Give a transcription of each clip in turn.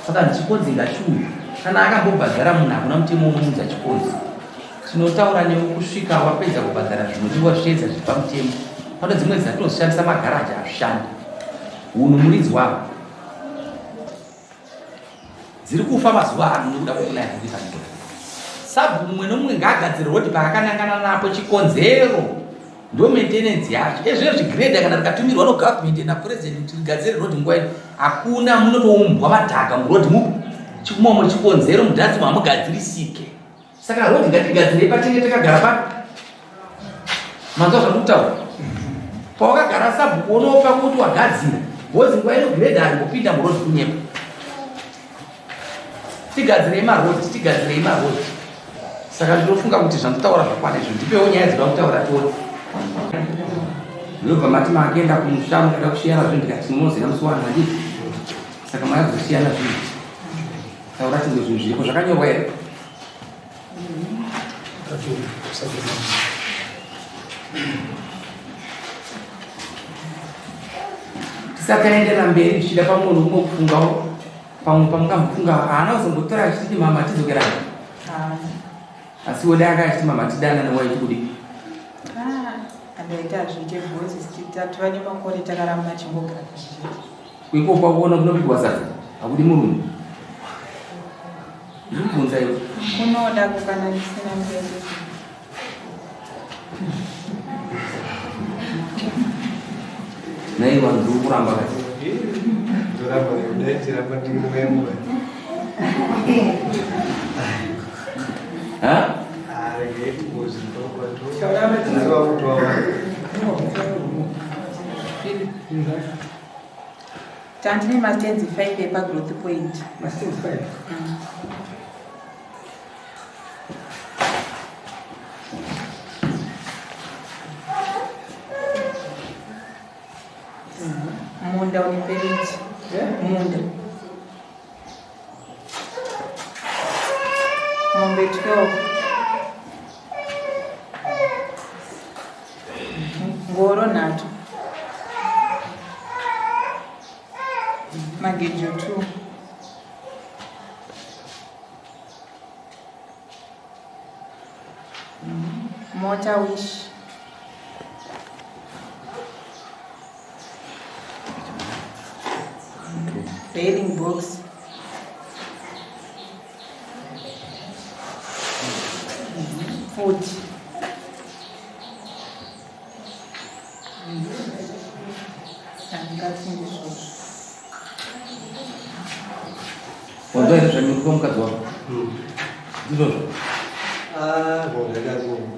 Saka chikonzi ngachiuye. Kana akambobhadhara munhu hakuna mutemo unounza chikonzi. Tinotaura newe kusvika wapedza kubhadhara zvinodiwa zvichiedza zviri pamutemo. Pane dzimwe dzatoshandisa magaraji hazvishandi. Hunhu muridzi wavo. Dziri kufa mazuva ano nekuda kwekunaya kuita mvura. Sabhuku mumwe nomumwe ngaagadzire rodi paakanangana napo chikonzero ndo maintenance yacho. Ezvezvi grader kana rikatumirwa no government na president kuti rigadzire road nguva ino hakuna munotoumbwa madhaka muroad mupi chikumomo chikonzero mudhanzi mamugadzirisike. Saka road ngatigadzirei patenge takagara pa manzwa zvandikutaura pawakagara sabhuku unopa kuti wagadzira bhozi nguva ino grade harimbopinda muroad kunyepa tigadzirei maroad tigadzirei maroad saka ndinofunga kuti zvanditaura zvakwana izvo ndipewo nyaya dzinoda kutaura tione ndinobva mati makuenda kumusha mukada kusiyana zvinhu ndikati munoziva musi wani handiti saka makazosiyana zvinhu Taura chimwe zvinhu zviripo zvakanyorwa here? Tisati taenderera mberi zvichida pamwe munhu umwe kufungawo pamwe pamungamufunga haana kuzombotora achiti mama tidzokerane asi wode anga achiti mama tidanane waiti kudii? Andaita hazviite bhozi tatova nemakore takaramba chingogara zvichiti Iko kwakuona kunobikwa sadza hakudi murume. Ndikubvunza iwe. Kunoda kukana ndisina mberi. Nei vanhu ndiri kuramba kati. Ndoramba ndaitiramba ndiri mwemwe. Ha? Aregei kuzi ndokwa ndo. Tandine mastands 5 epagrowth point. Mastands 5? Munda une periti. Munda. Mombe 12. Ngoro nhatu. Magejo 2. Mota wish. Bailing box. Futi. Handingati ndizvozvo. Wanzwa here zvanyuruka mukadzi wako? Ndizvozvo. Ah, zvakadini.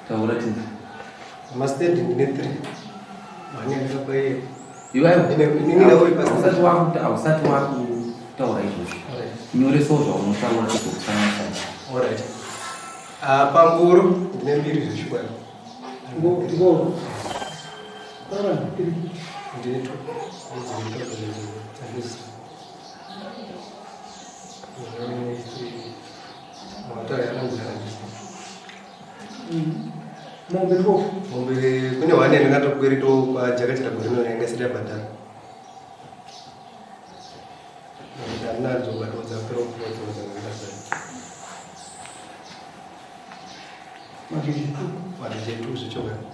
Taura tinzi. Mastendi ndine 3. Mhani yakapa iye. Hausati wakutaura izvozvo. Nyoresawo zvaunotaura tizokusanganisa. Alright. Ah, pangoro ndine mbiri zvechikwa. Ngoro. Ndine two. Mombe 12. Mombe kune one ndingatokwerito kwajakachira gore rino yanga isati yabhadhara. Nekuti handinadzo but dzapera kupfuura dzanga ndakazara. Mageje 2. Mageje 2 zvechokwadi.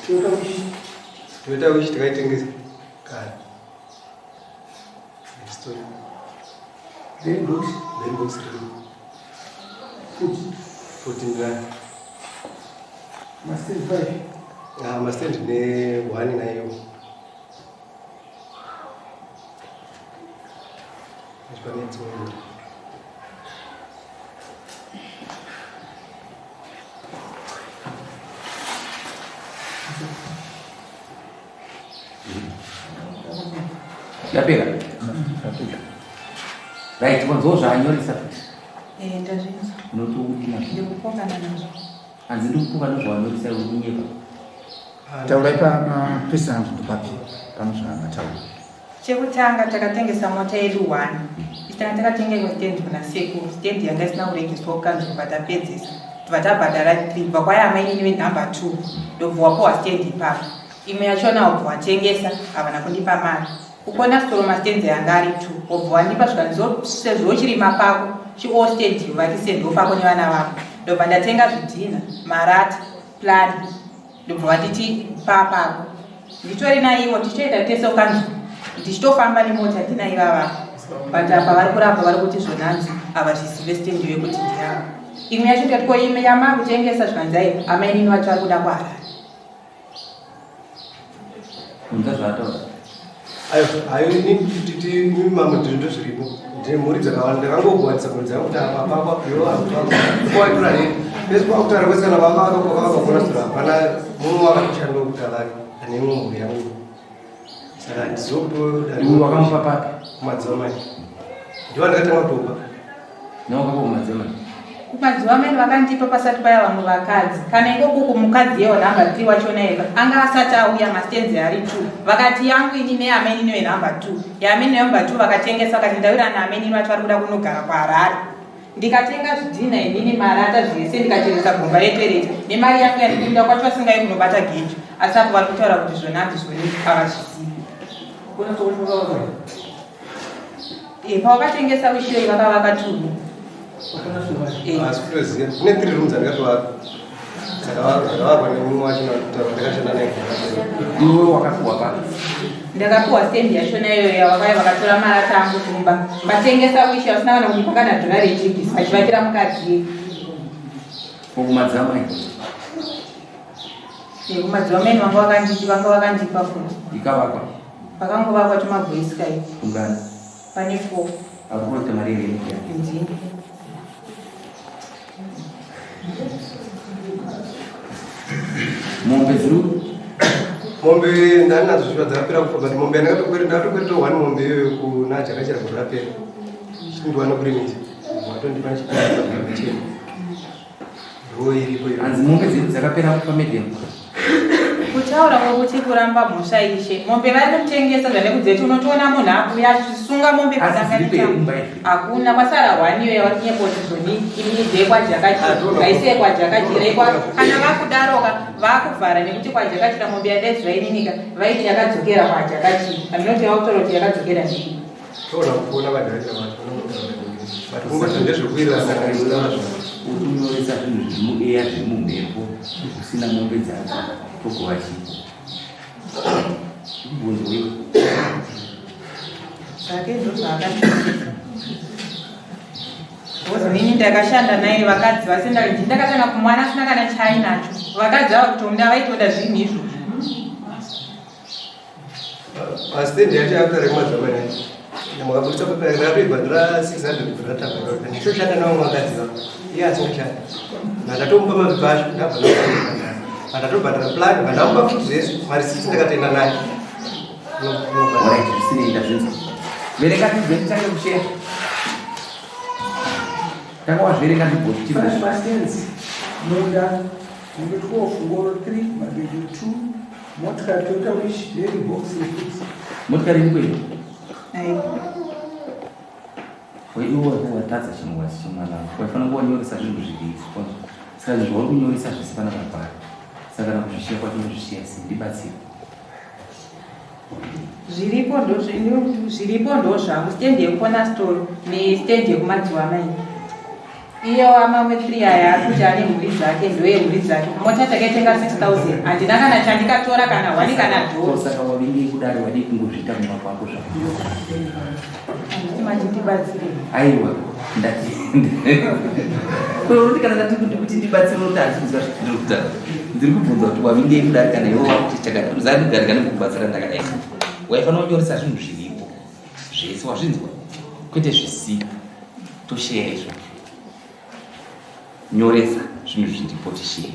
Toyota Wish. Toyota Wish takaitengesa kare. Story. Then box. Then box riri. Futi. 14 rand. Mastand 5. Ah, mastand ne 1 nayo. Pane dzimwe mota. Yapera. Right, wanzwa zvaanyoresa futi. Eh, ndazvinzwa. Unotoudina. Ndikupokana nazvo. Hanzi ndikupoka nezvawanyoresa uri kunyepa. Taurai pamapesa angu ndopapi panozvaamataura. Chekutanga takatengesa mota yedu one. Tanga takatenga imwe stand kuna sekuru. Stand yanga isina kuregisterwa kukanzuru patapedzisa. Tobva tabhadhara 3 bva kwaya amainini venumber 2 ndobva wapuwa stand ipapo. Imwe yachona wabva watengesa havana kundipa mari. Kukona sitoro mastands yanga ari 2 wobva wandipa zvikanzi sezvo uchirima pako chiall stand uvakise ndopako nevana vako. Ndobva ndatenga zvidhina, marata, plan ndobva vanditi papako. Nditori naivo tichitoenda tese kukanzuru ndichitofamba nemota ndinaivava but apa vari kuramba vari kuti zvonanzi havazvizive stand yekuti ndiyavo. Imwe yacho ndikati ko imwe yamakutengesa zvikanzi aiwa amainini vacho vari kuda kuHarare. Unza zvaataura. Ayo, ayo ni mamwe ndizvo zviripo. Ndine mhuri dzakawanda ndakangokuwanisa mhuri dzangu kuti apa papa iwo apa. Kwatura nini? Pesi kwakutaura kwese kana vanga vakakona sura hapana mumwe wakatoshanda kuti avake ane imwe mhuri yangu. Saka handizokuto Iwe wakamupa papi? Kumadzimai. Ndivo ndakatanga kutopa. Newakapa kumadzimai. Kumadziva mai vakandipa pasati paya vamwe vakadzi. Kana ikoko mukadzi yewo nhamba 3 wachona ega anga asati auya mastands ari 2. Vakati yangu ini neamainini venhamba 2. Yaamainini venhamba 2 vakatengesa vakati ndawirana naamainini vacho vari kuda kunogara kuHarare. Ndikatenga zvidhina inini marata zvese ndikacheresa gomba retoilet nemari yangu yandikuda kwacho vasingai kunobata gejo. Asi apo vari kutaura kuti zvonanzi zvoni havazvizivi. Kuna soko vakavaka. Eh, pavakatengesa wishiyo vakavaka tunhu. Kuna soko. Eh. Asi kutoziva. Kune 3 rooms andakatovaka. Dzakavakwa nemumwe wacho kutaura ndakashanda naye. Iwe wakapiwa papi? Ndakapiwa stendi yachona iyoyo yavakauya vakatora marata angu kumba vatengesa wishi vasina kana kundipa kana dhora rechigisi vachivakira mukadzi. Kumadzimai. Kumadziva maini vanga vakanditi vanga vakandipa futi. Ikavakwa. Pakangovakwa tumabhoisi kai. Kungani? Pane 4. Akukuita mari yerenti yake. Ndini. Mombe dziri Mombe ndani nadzo zviva dzakapera kufa but mombe yandakatokwereta ndakatokwereta one mombe iyoyo kuna Jakachira gore rapera. Chindiwana kurimisa. Watondipa chipiri chena. Ndo iripo iyo. Hanzi mombe dzedu dzakapera kufa madam. Kutaura kwokuti kuramba mhosva ishe mombe vari kutengesa zvanekudzeti unotoona munhu akuuya achisunga mombe Asi dziripo here kumba izvi? Hakuna kwasara one iyo yavari kunyepoti zvoni imini ndekwajakachira ngaisei kwajakachira ikwa kana vakudaroka vakuvhara nekuti kwajakachira mombe yandaiziva ininika vaiti yakadzokera kwajakachira handinoti vakutora kuti yakadzokera ndii. Toona kuona vajakachira vacho vanotaura. But kungoti ndezvekuwirirana kana kutaura zvinhu. Uri kunyoresa zvinhu zviri mueya zviri mumhepo usina mombe dzacho togova chii? Kubvunzo iwe. Zvake ndozvaakatengesa because inini ndakashanda naye vakadzi vasina ndakatanga kumwana asina kana chainacho vakadzi ava kutomuda vaitoda zvinhu izvozvo. Pastendi yacho yakutaura kumadzimai yacho. Makabudisa pepa ndakatoibhadhara 600 gore ratabhadhara. Ndichoshanda navo vakadzi vavo. Iye asingashandi. Ndatomupa mapepa acho ndabva ndabhadhara. Ndatobhadhara plan vandamupa futi zvese marisiti ndakatoenda naye. Alright, zvisinei ndazvinzwa. Verenga tinzwe titange kusheya. Tanga wazverenga Five ndibvozvichibvozvo. mastands. Munda. Mombe 12, ngoro 3, magejo 2, motikari Toyota Wish, lady box nefuti. Motikari iri kwei? Aiwa. Waidiwa watadza chimwe chimwana. Waifanira kuwanyoresa zvinhu zviripo. Saka zvinhu zvauri kunyoresa zvese pana pabhari. Saka kana kuzvishiya kwacho unozvishiya sei? Ndibatsire. Zviripo zviripo ndo zvangu stendi yekukona store nestendi yekumadziwa mai. Iye wamamwe 3 aya ari kuti ane mhuri dzake, ndoyemhuri dzake. Mota takaitenga 6000, handina kana chandikatora, kana hwani kana dhori. Saka wavingei kudare? Wadii kungozviita mumba kwako zvako? Handiti mati ndibatsire? Aiwa, ndati kuti kana ndati kuti ndibatsire kuti handisi kuziva zvandiri kutaura. Ndiri kubvunza kuti wavingei kudare kana iwe wakuti chakati uzandigarika nekukubatsira ndakadai. Waifanira kunyoresa zvinhu zviripo zvese, wazvinzwa, kwete zvisipo. Tosheya izvozvo. Nyoresa zvinhu zviripo, tisheya.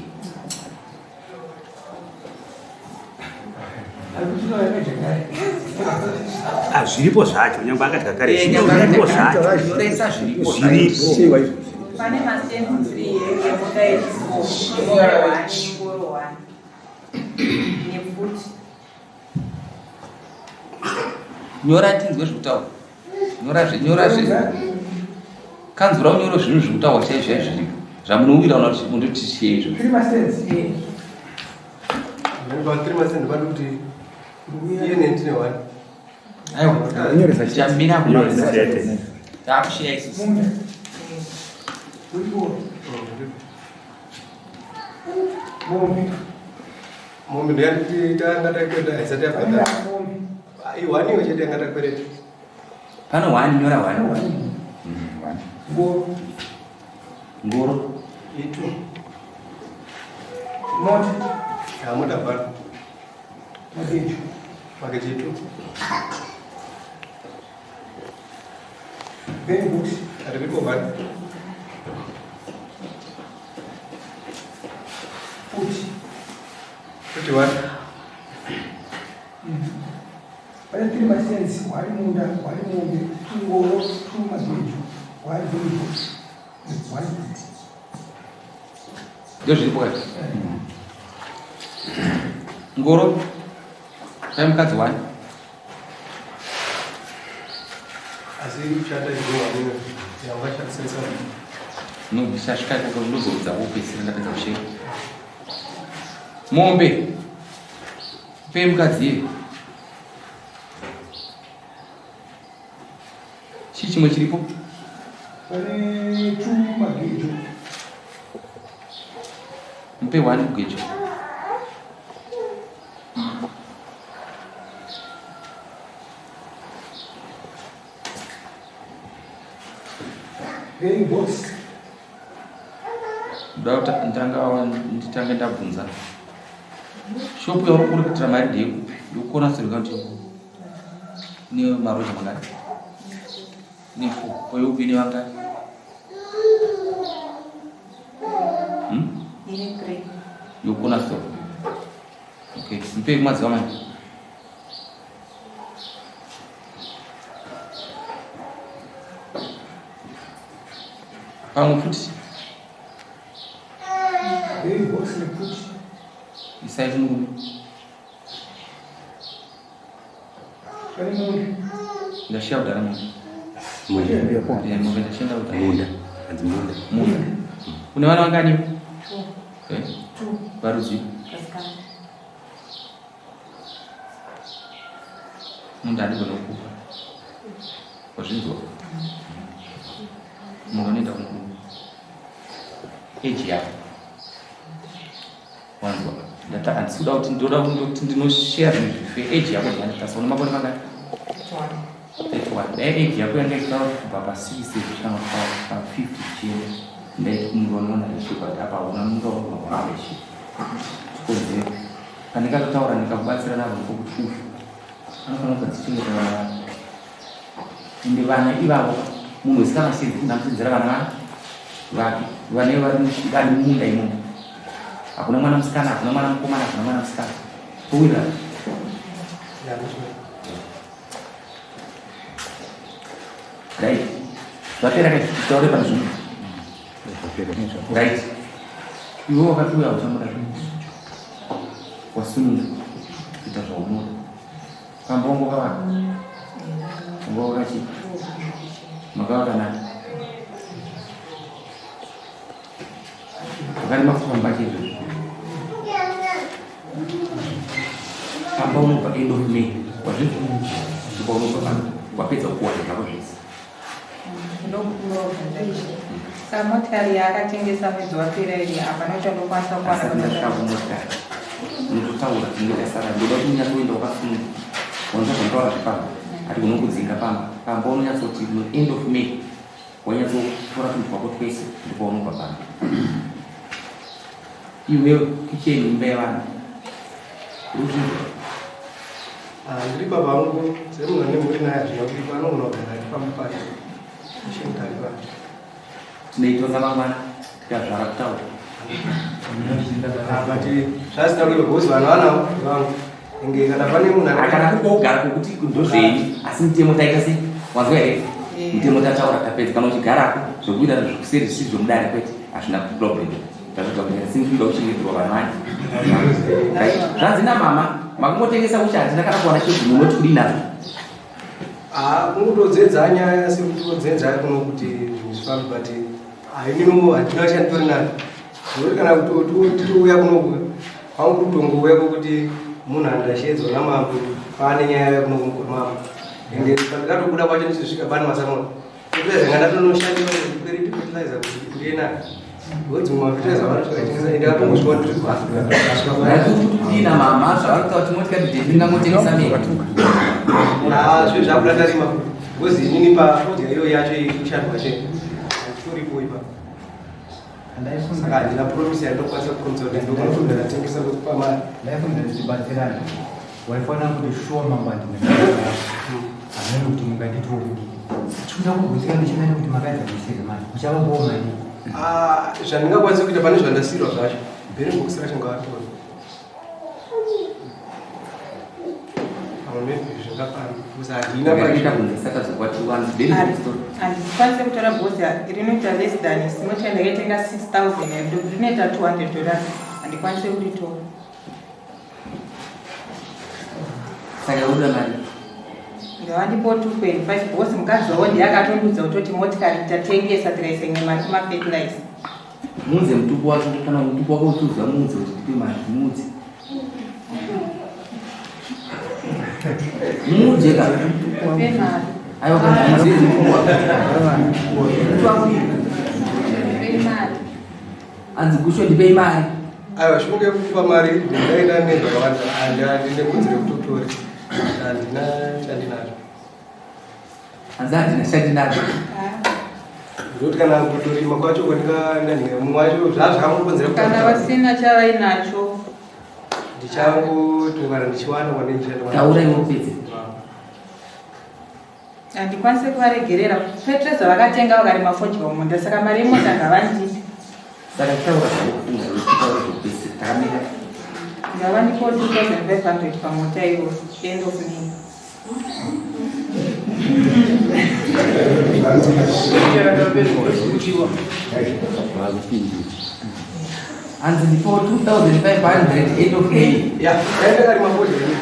Ah, zviripo zvacho, nyangwe akadya kare, zviripo zvacho. Nyoresa zviripo. Zviripo. Pane mastands 3 yemota yechi4, mombe 1 nengoro 1 nepfuti. Nyora tinzwe zvekutaura. Nyorazve, nyorazve. Kanzura unyore zvinhu zvekutaura chaizvo chaizvo zviripo zvamunowira kuti mundotishiye izvozvo. Three mastands. Pa 3 mastands pari kuti iye nendine 1. Aiwa. Nyoresa chete. Chamira. Nyoresa chete. Takushiya isusu. Munda uripo, mombe. Mombe ndeyanditi tanga takwereta, haisati Amira yabhadhara. mombe. I1 iwe chete yanga takwereta. Pano one, nyora one. One. One. Ngoro. Ngoro. I2. Mota. Hamota bhara. Magejo. Mageji i2. Ben box. Riripo 1. Futi. Futi 1. Pane three mastands: one munda, one mombe, two ngoro, two magejo, one ben box, one pfuti. Ndo zviripo kai. Ngoro kai mukadzi one. Asi chata izvo yangashandisisa. No, ndichasvika ikoko, ndozodza wopedzisira ndapedza kusheya. Mombe pe mukadzi iye. Chii chimwe chiripo? Pane two magejo. Mupe one kugejo. Ben box. Ndoda kuti nditange ndabvunza, shopu yauri kuri kuitira mari ndeyekupi? Ndikuona sirika kuti ine maroja mangani? Ine four. Koyeupi ine vangani? Ine 3. Yokuna so. Okay, mpe kumadziva manje. Pamwe futi. Ben box nepfuti. Isai kumurume. Pane mombe. Ndashiya kudhara mombe. Munda. Eh, mombe ndashiya kudhara. Munda, hanzi munda. Munda. Une vana vangani? 2. Eh? 2. Varuzvi. Vasikana. Munda handigona kukupa, wazvinzwa? Munhu unoenda kumurume, eji yako, wanzwa? Ndata handisi kuda kuti ndoda kuti ndinosheya zvinhu zvife. Eji yako ndiyanditasa, une makore mangani? 31. 31. Dai eji yako yanga ichitaura kubva pa60 kusvika pa50 zvichienda, ndaiti kumurume unoona reshe, but apa hauna munda waunogona reshe. Chikonzero pandingatotaura ndikakubatsira navo ndokuti uyu anofanira kudzichengeta vana vake, ende vana ivavo munhu wesikamasedzi kunamusedzera vana vake. Vana ivo vari mumunda imomo, hakuna mwana musikana, hakuna mwana mukomana, hakuna mwana musikana. Towirira. Right, zvapera kai? Taure pane zvimwe. Right, iwe wakati uya uchamboda zvinhu, wasununga kuita zvaunoda. Kamba wangu wakavaka, wanga wakachipa, makavaka nani? Wakarima kufamba chizvo. Pamba unobva end of May, wazvinzwa? Ndipo unobva pano wapedza kuwana zvako zvese. Ndokunobvunza ishe. Saka motikari yaakatengesa mwedzi wapera iri hapana chandokwanisa kuwana. Asati ndasvika kumotikari unototaura tinenge tasara ndoda kuti unyatsoenda wakasununguka. Wanzwa zvanditaura zvepamba ati unokudzinga pamba pamba unonyatsoti no end of May wanyatsotora tunhu twako twese ndopaunobva pamba. Iwewe kicheni imba yevanhu urikuzvinzwa? Ah, ndiri baba vangu semunhu ane mhuri naye hazvina kuipa anogona kugara ari pamba pake chimukari pake tinoitonga mangwana tikazvara kutaura. Ah, but zvasina kuipa because vanhu vanavo vangu enge kana pane munhu Ah, kana kuri kwokugara kwokuti ndozvenyu asi mutemo taita sei wanzwa here mutemo tataura tapedza kana uchigarako zvekuita zvekuseri zvisiri zvomudare kwete hazvina problem tazvidza kuti asi ndinoda kuchengeterwa vanhu vani Right. Zvanzi namama makungotengesa uchi handina kana kuwana chegumi unoti kudii nazvo. Ah, kungotodzedza nyaya sekuti kodzedza kuno kuti zvinhu zvifambe but haininiwo handina chanditori nacho zvekuti kana kutouya kunoku kwangu kutongouya kwekuti munhu andashedzwa namambo paane nyaya yauya kunoku kwamambo ende pandikatobuda kwacho ndichisvika bani masamona Fertilizer ngana tonoshandira kweriti fertilizer kuti ndiye nayo. Ngozi mwa fertilizer vanotengesa ende atongosvika ndiri ku Africa. Ndati kuti na mama zvavari kutaura kuti motikari ndende ndingangotengesa mega. Ah, zvinhu zvakuda ndarima. Ngozi inini pa fodya iyo yacho ikushandwa che. Toripo ipa. Saka handina promise yandinokwanisa kupromisa kuti ndinokwanisa kuti ndatengesa kupa mari. Ndaifunga kuti tibatsirane. Waifanira kuti shuwa mambo handina. Hameno kuti munganditiwo kudii. Chikuda kugutsikana ndichinani kuti makaita mistake mani. Uchavapowo mari. Ah, zvandingakwanisa kuita pane zvandasirwa zvacho. Bheri bhokisi racho ngavatore. Handikwanise kutora bhozi rinoita less than mota ndakaitenga 6000 rinoita 200 dollars handikwanise kuritora. Saka unoda mari? Ngavandipo 2.5 because mukadzi wavo ndiye akatondiudza kutoti motikari tatengesa tikaisa imwe mari kumafertilizer. Muudze mutupo wake kana mutupo wake uchiudzwa muudze kuti tipe mari muudze. Muudze ka. Tipe mari. Aiwa kana muudze mutupo wake. Mutupo wake. Tipe mari. Anzi gusho ndipei mari. Aiwa zvinonge kupa mari ndingaenda nezvakawanda handine kodzero yekutotore handina chandinacho. Hanzi handina chandinacho. Ndoti kana kutorima kwacho kwandikaenda nyika mumwe wacho zvazvakangokonzera Kana vasina chavainacho. Ndichangoto kana ndichiwana kwandinenge Taura iwe upedze. Handikwanise kuvaregerera. Fertilizer vakatenga vakarima fodya mumunda saka mari yemota ngavandipe. Saka taura zvaunofunga iwe taura zvekupedzisira takamira. Ngavandipe 2500 pamota iyoyo end of May. Hanzi ndipo 2500 end of May. Ya, ndaenda karima fodya ini.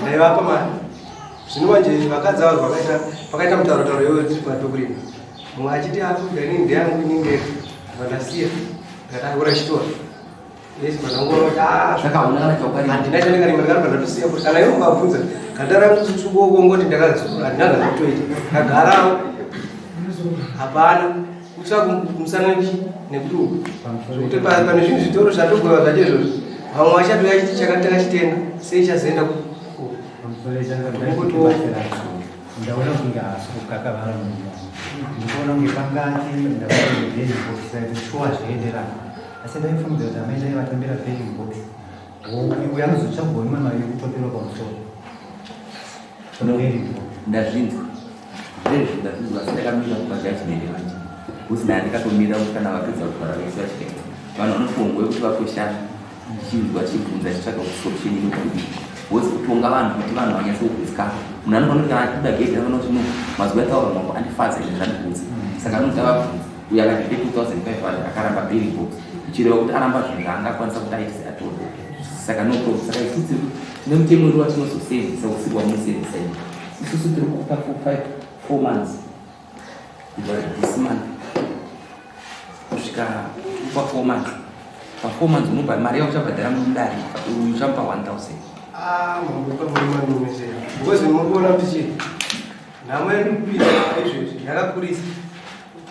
Ndaivapa mari. Zvino manje vakadzi ava vakaita vakaita mutauro tauro iyoyo tiri patokurima. Mumwe achiti akuda inini ndeyangu inini ndega. Ndasiya. Ndakati akura chitora. Yes, vanongoona kuti ah Saka hauna kana chaukarima. Handina chandakarima ndakaramba ndatosiya kuti kana iwe ukabvunza ganda rangu tsukoko ngoti ndakazora handina zvandikutoita. Ndagarawo. Hapana. Kutsva kumusana nekuti uku. Zvekuti pane zvinhu zvitoro zvatogova zvacho izvozvo. Vamwe vachatouya chiti chakati takachitenga sei chazoenda ku Ndaona kunge haasi kukakavara munhu. Ndikuona kunge pangati ndaona kunge bheni box raiti shuwa zvaenderana. Asi ndaifungidzira kuti amai dai vatambira bheni box. Uyu anozotsvagwa imwe mari yekutopirwa pamusoro. No, ndazvinzwa. Zvezvo ndazvinzwa asi ndakamira kupa judgment manje. Because ndanga ndakatomira kuti kana vapedza kutaura vese vachikaita. Vanhu vanopiwa nguva yekuti vakweshana. Ndichinzwa chibvunza chitsvaga kuti solution inokudii. Because kutonga vanhu kuti vanhu vanyatse kugutsikana. Munhu anofanira kuti kana achibuda gedhi anofanira kuti no mazwi ataurwa mambo andifadza izvi zvandikudza. Saka anoti avabvunza. Uyu akati ndipe 2500 akaramba billing box. Zvichireva kuti aramba zvinhu zvaangakwanisa kuti aite seatore. Saka no problem. Saka isusu tine mutemo wedu watinososevhisa usiri wamunosevhisa imi. Isusu tiri kupa for 5 4 months. Kubva this month kusvika kupa 4 months. Pa 4 months unobva mari yauchabhadhara mudare uyu uchamupa 1000. Ah, mambo pamwe mandomesera. Because munoona kuti chii? Nhamo yandikupinda izvezvi yakakurisa.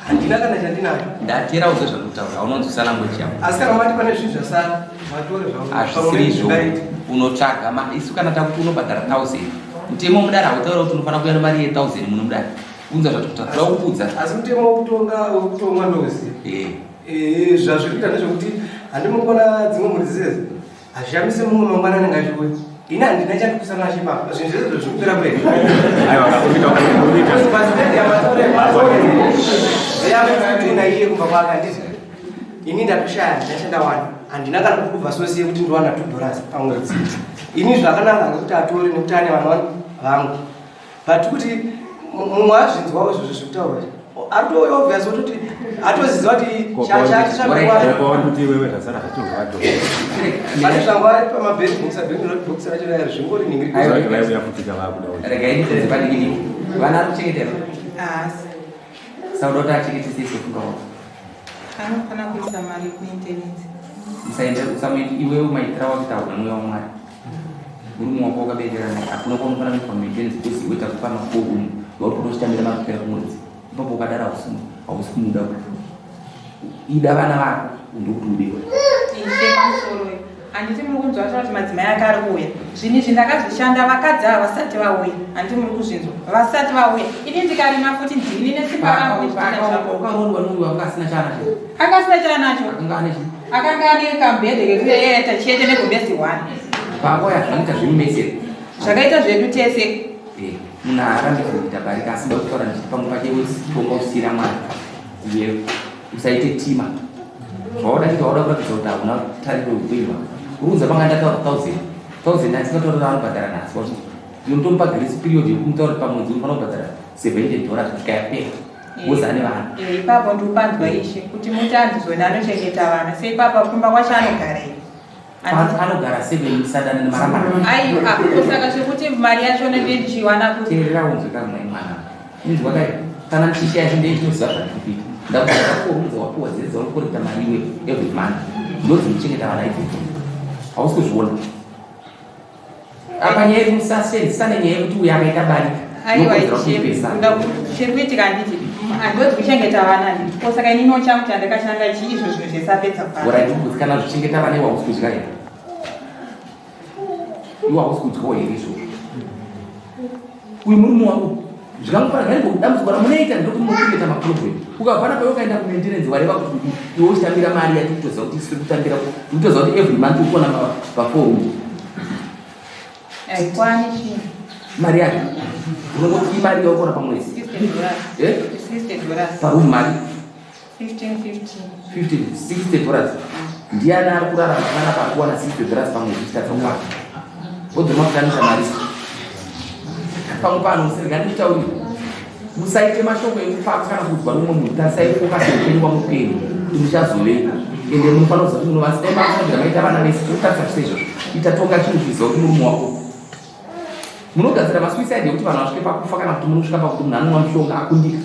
Handina kana chandinacho. Ndatera uze zvandikutaura, haunonzwisa language yako. Asi kana mati pane zvinhu zvasara, matore zvangu. Hazvisirizvo. Unotsvaga ma isu kana takuti unobhadhara 1000. Mutemo mudare hautaura kuti unofanira kuuya nemari ye 1000 muno mudare. Unza zvatikutaura. Toda kukuudza. Asi mutemo wekutonga wekutongwa ndouziva. Eh. Eh, zvazviri kuita ndezvekuti handimukona dzimwe mhuri dzese hazvishamise mumwe mangwana anenge achiuya ini handina chandikusa nacho ipapa zvinhu zvese zviri kupera kwega naiye kumba kwake handiti ini ndatoshaya handina chandawana handina kana kubva sosi yekuti ndiwana $2 pamwedzi ini zvakanaka ngekuti atore nekuti ane vana vangu but kuti mumwe azvinzwawo izvozvo zvekutaurwa izvi atouya obvious ototi atoziziva kuti chachatisvakuti iwewe zvasara zvacho zvangu ari pamabheri box racho raya zvingori ningirikufutika vakuda regai ndipedze padikidiki vana ari kuchengetera Haasi. Sauda kuti achengetese sefunga wako Anofanira kuisa mari kumaintenance. Usaende usamuiti iwewe maitira wakuita mweya waMwari. Murume wako wakaberekera naye hakuna kwaunofanira kuitwa maintenance because iwe takupa maforum wauri kuda uchitambira mari kupera kumwedzi. Ipapo ukadaro hausi kumuda. Ida vana vako ndokuti udiwe. Ishe pamusoro handiti muri kunzwa vacho kuti madzimai ake ari kuuya zvinhu izvi ndakazvishanda vakadzi ava vasati vauya handiti muri kuzvinzwa vasati vauya ini ndikarima futi ndini nesimba rangu nezvitina zvangu Ukaroorwa neuyu wanga asina chaanacho. Anga asina chaanacho. Akanga ane chii? Akanga ane kambhedhe kekuyeyeta chete negumbezi one. Pako ya zvanoita zvemumeseri. Zvakaita zvedu tese. Eh, munhu haarambidzwe kuita barika asi ndoda kutaura ndichiti pamwe pacho iwe tonga usira Mwari. Iwe usaite tima. Zvauda chete wauda kuratidza kuti hauna tariro yeupenyu hwako. Uri kunzwa panga ndataura 1000. 1000 handisingataura kuti anobhadhara nhasi wazvinzwa. Ndinotomupa grace period yekumutaura kuti pamwedzi unofanira kubhadhara $70 kusvika yapera. Wozi ane vana. Eh, ipapo ndikupanzwa ishe kuti muti andizona anochengeta vana seipapa kumba kwacho anogara here? Anogara seven musadana nemarambana. Aiwa, saka zvekuti mari yacho ndichiwana kuti Teerera unzwe kamwe mwana. Inzwa kai kana ndichishaya chinhu ndinoziva zvandiri kuita. Ndakuti ndakukurumidza wapuwa dzese dzauri kukorekta mari iwe every month. Ndodzinochengeta vana idzodzo. Hausi kuzviona. Apa nyaya yekuti musasenzesane nyaya yekuti uyu akaita barika. Aiwa Inokonzera ishe, kupesana. chiri kuitika handiti handodzi kuchengeta vana handiti ko saka inini changu chandakashanda chii izvo zvinhu zvese apedza kupara. Alright, kuti kana zvichengeta vana iwe hausi kudya here? Iwe hausi kudyawo here izvozvo? Uyu murume wako zvikamufara ngani dambudziko ramunoita ndekuti munochengeta maproblem. Ukabva napo ukaenda kumaintenance wareva kuti iwe uchitambira mari yacho kutoziva kuti isiri kutambira kutoziva kuti every month uri kuona paforum. Haikwani chii? Mari yacho unongoti imari yauri kuona pamwedzi. $60. Eh? $60. Paroom mari 15, 15. 15, $60. Ndiani ari kurarama panapa ari kuwana $60 pamwedzi uchitadza kuwana? Wodzoma kutanisa mari. Pamwe pano usirega nditaurire. Musaite mashoko ekufaka kana kuudzwa nomumwe munhu. Tarisai focus yeupenyu kwamupenyu kuti muchazovei. Ende munofanira kuziva kuti munovasi dai makufanira maita vana vese totarisa zvese izvozvo. Ita tonga chinhu chiziva kuti murume wako. Munogadzira masuicide ekuti vanhu vasvike pakufa kana kuti munosvika pakuti munhu anonwa mushonga akundika.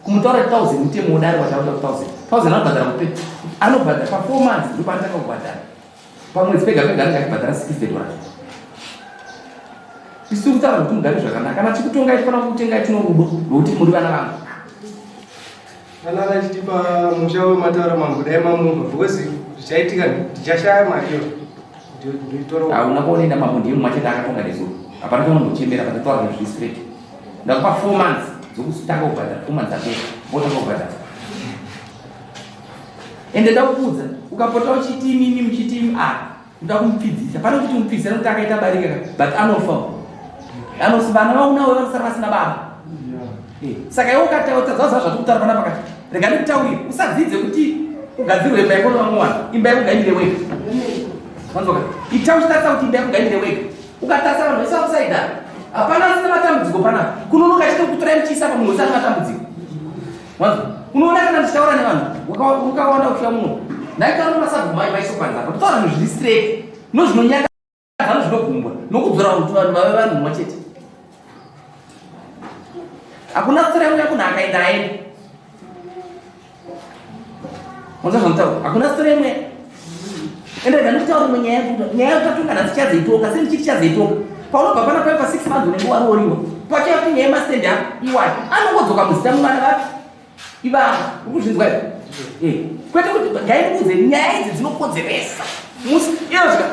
Kumutaura kuti 1000 mutemo wodare wataura kuti 1000. 1000 anobhadhara kupe. Anobhadhara pa 4 months ndipo anotanga kubhadhara. Pamwedzi pega pega anenge achibhadhara $60. Isu tiri kutaura kuti mugare zvakanaka. Kana tichikutongai tofanira kukutengai tino rudo rwekuti muri vana vangu. Kana vachitipa musha wemataura mambo dai mamupa because zvichaitika ndichashaya mari iyo. Ndoitora. Hauna kuonenda mambo ndiye mumwe chete akatonga nezuro. Hapana chaunondochembera patataura zvinhu zviri straight. Ndakupa 4 months dzokutanga kubhadhara, 4 months apera wotanga kubhadhara. Ende ndakuudza ukapota uchiti imimi muchiti imi ah ndoda kumupfidzisa. Pane kuti umupfidzise nekuti akaita barika ka but anofa. Anosi vana vaunawo vanosara vasina baba. Saka iwe ukataura tadza zvatiri kutaura panapa kati rega ndikutaurire usadzidze kuti ugadzirwe imba yako nevamwe vanhu imba yako ngaimire wega. Wanzwa ka? Ita uchitarisa kuti imba yako ngaimire wega. Ukatarisa vanhu vese vakusaida hapana asina matambudziko panapa. Kunonoka chete kutorai muchiisa pamunhu wese ane matambudziko. Wanzwa? Unoona kana ndichitaura nevanhu ukawanda uchiuya muno. Ndaitaura nemasabhuku mai maiso panze apa. Totaura zvinhu zviri straight. Nozvinonyangadza nozvinogumbwa nokudzora kuti vanhu vave vanhu mumwe chete. Hakuna story yangu yamunhu akaenda aenda. Wanzwa zvanditaura? Hakuna story yemweya. Ende rega ndikutaure imwe nyaya yekuti nyaya yekutatunga nhasi chazoitoka, sei ndichiti chazoitoka? Paunobva pana paipa 6 months unenge warooriwa. Pachava kuti nyaya yemastendi ako iwayo anongodzoka muzita mumwana vapi ivavo. Uri kuzvinzwa here? Eh, kwete kuti ngaindikuudze nyaya idzi dzinokonzeresa musi iyozvika.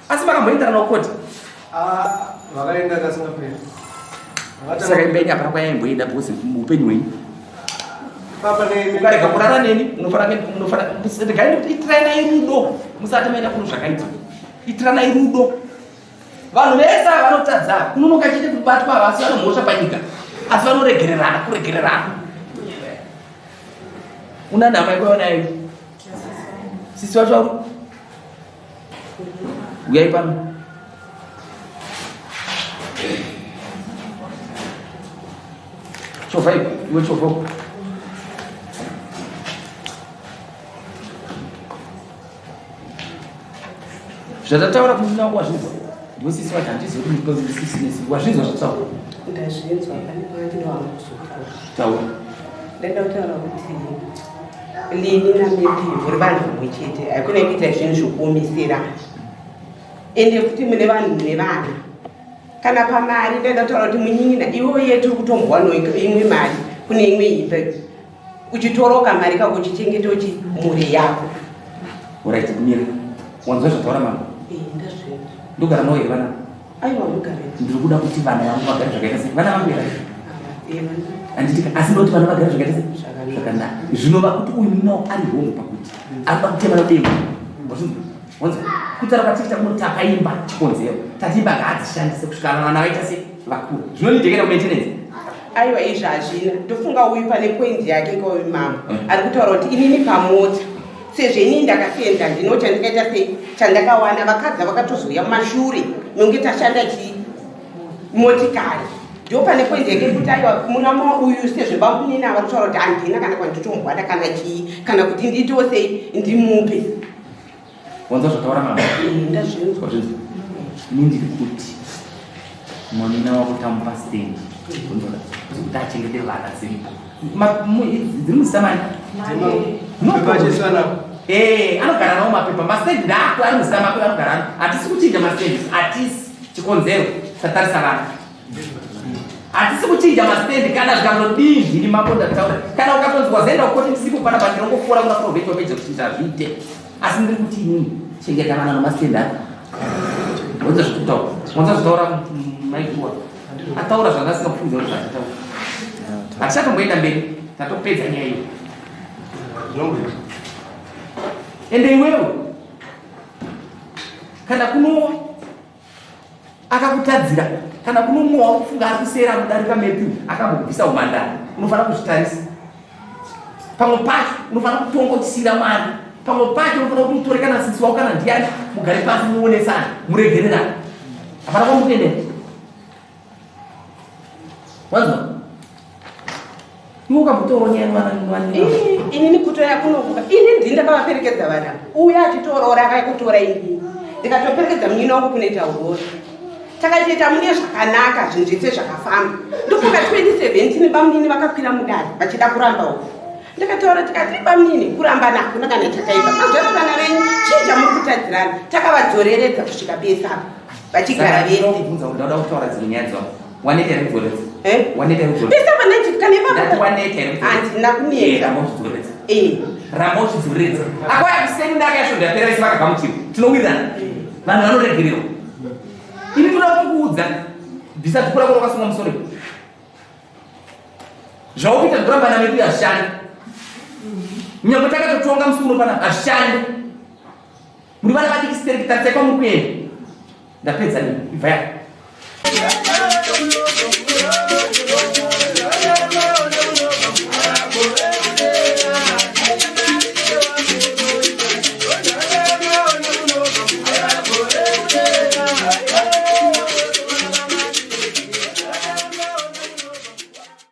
Asi makamboenderana kukoti? Ah, vakaenda kasingaperi. Saka imba yenyu hapana kwayaimboenda because muupenyu hwenyu. Papa ne Ukarega kurara neni unofanira unofanira regai ndikuti itiranai rudo musati maenda kuno zvakaitika. Itiranai rudo. Vanhu vese ava vanotadza kunonoka chete kubatwa havasi vanomhosva panyika asi vanoregererana kuregererana. Una nhama yekuva nayo sisi vacho vari uyai pano. Chovha iwe chovha uko. Zvatataura kumuna wangu wazvinzwa ndiwe sisi wacho handizivi kuti mukonzi sisi nesi wazvinzwa zvataura ndazvinzwa pane pakandida wangu kuzotaura taura ndaida kutaura kuti lini namepi muri vanhu vamwe chete haikona kuita zvinhu zvokuomisera ende futi mune vanhu mune vana kana pamari ndaida kutaura kuti munyin'ina iwe yetu uri kutombowa imwe mari kune imwe imba uchitoroka mari kako uchichengeta uchi mhuri yako. Alright, mira. Wanzwa zvataura mama? Eh, ndazvinzwa. Ndogara nawo here vana? Aiwa, mugare. Ndiri kuda kuti vana vangu vagare zvakaita sei? Vana vangu here? Eh, vana. Handiti asi ndoti vana vagare zvakaita sei? Zvakanaka. Zvinova kuti uyu munawo ari wrong pakuti anoda kutema nodenga. Wazvinzwa? Wanzwa? Kutaura kwatiri kuno takaimba chikonzero. Tati imba ngaadzishandise kusvika vana vaita sei? Vakuru. Zvinonidhekera kumaintenance. Aiwa izvi hazvina. Ndofunga uyu pane point yake kauyu mama. Ari kutaura kuti inini pamota sezvo inini ndakafenda ndino chandikaita sei chandakawana vakadzi vakatozouya mumashure nonge tashanda chii motikari ndo pane point yake kuti aiwa murama uyu sezvo bamunini ava kutaura kuti handina kana kwanditombwada kana chii kana kuti ndiitewo sei ndimupe. Wanzwa zvataura mama? Ndazvinzwa. Wazvinzwa? Ini ndiri kuti mwanina wako tamupa stand. Wanzwa? Kuti achengete vana dziripo. Dziri muzita mani? No problem. Eh, anogara nawo mapepa. Mastand ndako ari muzita mako anogara nawo. Hatisi kuchinja mastand. Hatisi chikonzero tatarisa vana. Hatisi kuchinja mastand kana zvikazodii zviri mambo ndataura. Kana ukatonzwa zenda ukoti ndisipo panapa ndinongofora kuna prophet wapedza kuchinja zviite. Asi ndiri kuti inini chengeta vana nemastand ako. Wanza zvekutaura. Wanza zvataura maikuwa. Ataura zvanga asingafungi kuti zvataura. Hatichatomboenda mberi. Tatopedza nyaya iyo. Ende iwewe kana kuno akakutadzira kana kuno mumwe wakufunga ari kusera anodarika Matthew akambokubvisa umhandara unofanira kuzvitarisa. Pamwe pacho unofanira kutonga uchisiira Mwari. Pamwe pacho unofanira kuti utore kana sisi wako kana ndiani mugare pasi muonesane muregererane. Hapana kwamuri kuendera. Wanzwa? Iwe ukambotorawo nyaya yevana vana. Ii, inini kutoya kunovuka ini ndini ndakavaperekedza vana uya achitoroora akakutora inini ndikatoperekedza munyina wangu kunoita urori takatoita mune zvakanaka zvinhu zvese zvakafamba ndofunga 2017 bamunini vakakwira mudare vachida kuramba uku ndikataura tikati bamunini kurambana hakuna kana chakaipa mazvaro vana venyu chii chamuri kutadzirana takavadzoreredza kusvika pese apa vachigara vese. Ndinobvunza kuti ndauda kutaura dzimwe nyaya dzavo. Waneta here kudzoredza? Eh? Waneta here kudzoredza? Pese apa ndati kana ipapo. Ndati waneta here kudzoredza? Handina kuneta. Eh, ramba uchidzoredza. Eh. Ramba uchidzoredza. Akauya kuseni ndakaya svondo yapera vese vakagamuchirwa. Tinowirirana. Vanhu vanoregererwa. Ini ndoda kukuudza. Bvisa dhuku rako rakasunga musoro. Zvaukuita zvekuramba namedu hazvishandi. Nyangwe takatotonga musi uno pana hazvishandi. Muri vana vadiki stereki tarisai kwamuri kuenda. Ndapedza nemi. Ibva yako.